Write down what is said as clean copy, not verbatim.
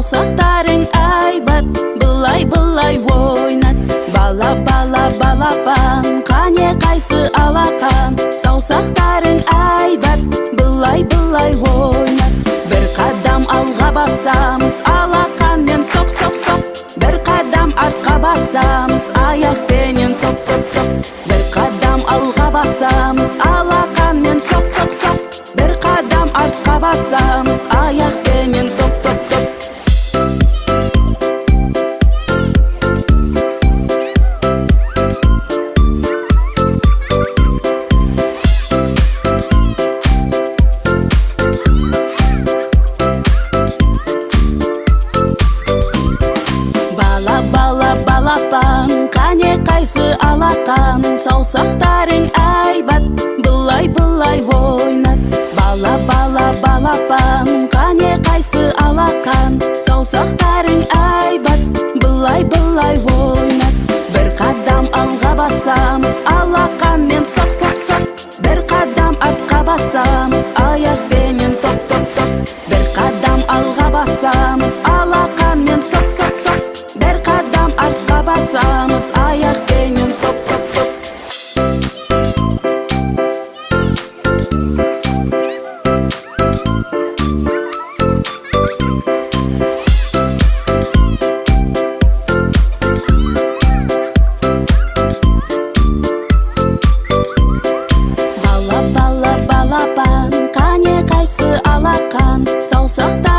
Саусақтарың айбат, былай-былай ойнат. Бала, бала, балапан, қане қайсы алақан? Саусақтарың айбат, былай-былай ойнат. Бір қадам алға басамыз, алақанмен соқ, соқ, соқ. Бір қадам артқа басамыз, аяқпенен топ, топ, топ. Бір қадам алға басамыз, алақанмен соқ, соқ, соқ. Бір қадам артқа басамыз, аяқпенен топ, топ, топ. Бала, бала, балапан, қане қайсы алақан? Саусақтарың айбат, былай-былай ойнат. Бала, бала, балапан, қане қайсы алақан? Саусақтарың айбат, былай-былай ойнат. Бір қадам алға басамыз, алақанмен соқ, соқ, соқ. Бір қадам артқа басамыз, аяқпенен топ, топ, топ. Бір қадам алға басамыз, алақанмен соқ, соқ, соқ. Бір қадам артқа басамыз, аяқпенен топ, топ, топ. Бала, бала, балапан, қане қайсы алақан? Саусақтарың